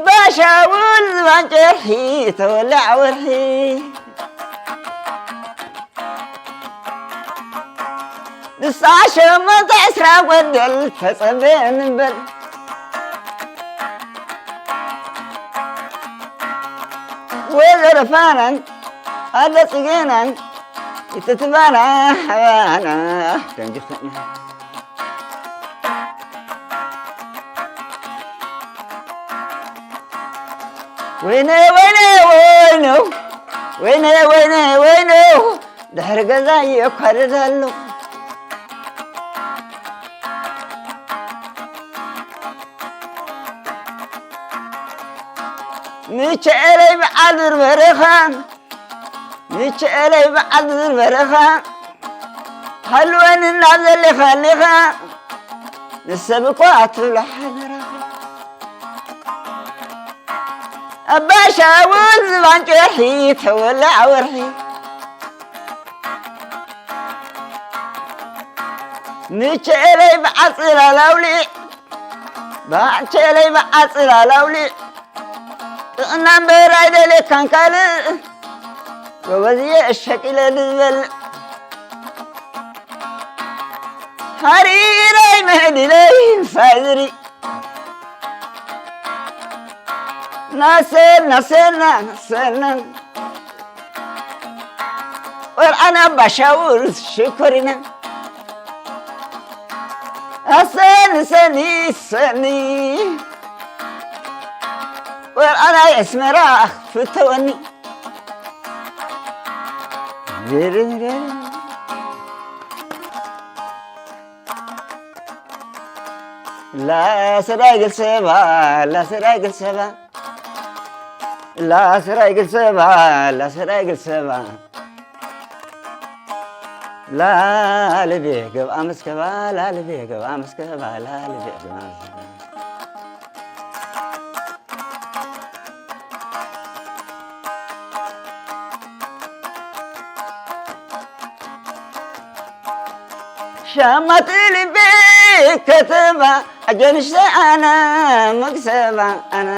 ባሻውል ዝባን ጨርሒ ተወላዕ ወርሒ ንሳ ሸሞንተ ዕስራ ጎደል ተጸበየን እምበር ወይዘሮ ፋናን ኣደ ጽጌናን ይትትባና ሓባና ደንጅኽና ወይነ ወይነ ወይኖ ወይነ ወይነ ወይኖ ድሕሪ ገዛ የኳርር ኣሎ ምቸኤለይ በዓል ዱር በረኻ ምቸኤለይ በዓል ዱር በረኻ ሃልወኒ ናብ ዘለኻኒኻ ንሰብ እኳ ኣትብሎ ሓደራኻ ኣባሻውል ዝባን ጨርሒ ተወላዕ ወርሒ ምቸኤለይ በዓል ጽላል ኣውሊዕ ባዕቸለይ በዓል ጽላል ኣውሊዕ ጥዕና እምበር ኣይደልየካን ካልእ ጎበዝየ እሸቂለ ዝበልዕ ሃሪረይ መዕዲለይ ምሳይ ዝርኢ ናሰል ናሰልና ናሰልና ቆልዓና ባሻውል ሽኮሪና ኣሰኒ ሰኒ ሰኒ ቆልዓና ኣስመራ ፍተወኒ ላሰዳይ ግልሰባ ላሰዳይ ግልሰባ ላሰዳይ ግልሰባ ላሰዳይ ግልሰባ ላልቤ ገብኣ መስከባ ላልቤ ገብኣ መስከባ ላልቤ ገብኣ መስከባ ሻማት ልቢ ከተማ ኣጀንሽ ኣና መግሰባ ኣና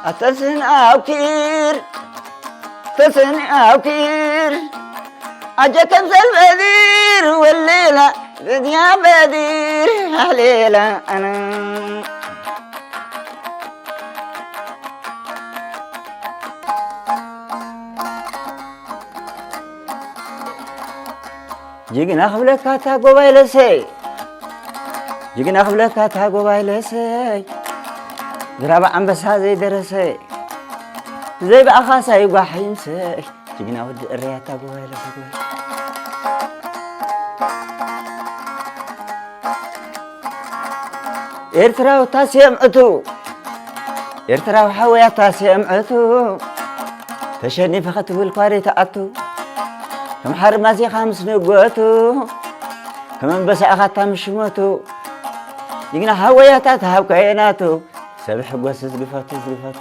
ኣተስን ኣውኪር ተስን ኣውኪር ኣጀከም ዘልበዲር ወሌላ በድያ በዲር ኣሌላ ኣና ጅግና ክብለካ እታ ጎባይ ለሰይ ጅግና ክብለካ እታ ጎባይ ለሰይ ዝራባ ኣንበሳ ዘይደረሰ ዘይበኣኻሳ ይጓሓይምሰይ ጅግና ወዲ እረያ እታ ጎባይ ለሰይ ኤርትራዊ ታስየምዕቱ ኤርትራዊ ሓወያ ታስየምዕቱ ተሸኒፈ ኸትብል ኳሪ ተኣቱ ከም ሓርማዝ ኢኻ ምስ ንጎቱ ከም ኣንበሳ ኢኻ እታ ምሽመቱ ጅግና ሓወያታት ሃብ ከየናቱ ሰብ ሕጎስ ዝግፈቱ ዝግፈቱ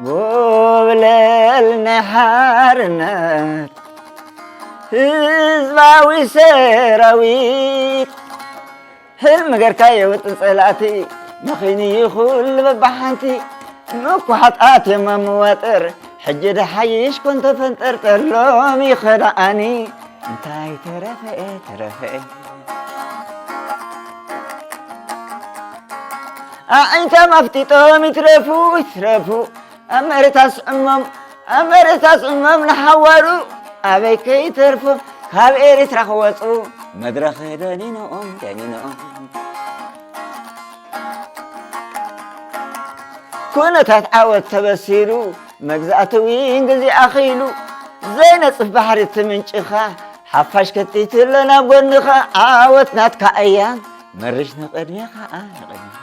ጎብለል ናይ ሓርነት ህዝባዊ ሰራዊት ህልሚ ገርካ የውጥን ጸላእቲ መኺኑ ይኹል በባሓንቲ ምኩሓጣት የማምዋጥር ሕጂ ደሓይሽ ኮን ተፈንጠርጠር ሎሚ ኸዳኣኒ እንታይ ተረፈኤ ተረፈኤ ኣዒንቶም ኣፍጢጦም ይትረፉ ይትረፉ ኣብ መሬት ኣስዕሞም ኣብ መሬት ኣስዕሞም ንሓዋሩ ኣበይ ከይተርፎም ካብ ኤርትራ ክወፁ መድረኽ ደኒኖኦም ደኒኖኦም ኩነታት ዓወት ተበሲሩ መግዛእቲ ዊን ግዜ ኣኺሉ ዘይነፅፍ ባሕሪ ትምንጭኻ ሓፋሽ ከቲትሎ ናብ ጎንኻ ዓወት ናትካ እያ መርሽ ንቕድሜኻ ንቕድሜኻ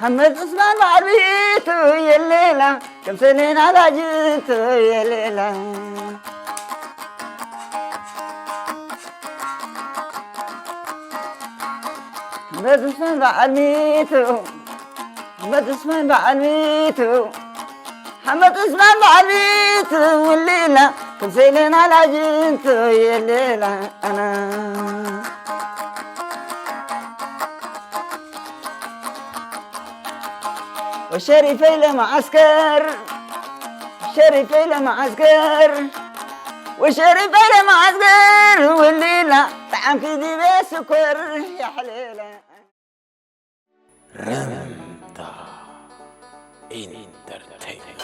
ሓመድ ዑስማን ማዕርቢቱ የሌላ ከም ሰሌና ላጅቱ የሌላ መጥስመን በዓል ሚቱ፣ መጥስመን በዓል ሚቱ፣ ሓመጥስመን በዓል ሚቱ፣ ውሊላ ክሰይለና ላጅንቱ የሌላ ኣና። وشريف إلى معسكر، شريف إلى معسكر، وشريف إلى معسكر، وليلة طعم في ديبي سكر يا حليلة. Ramta Entertainment.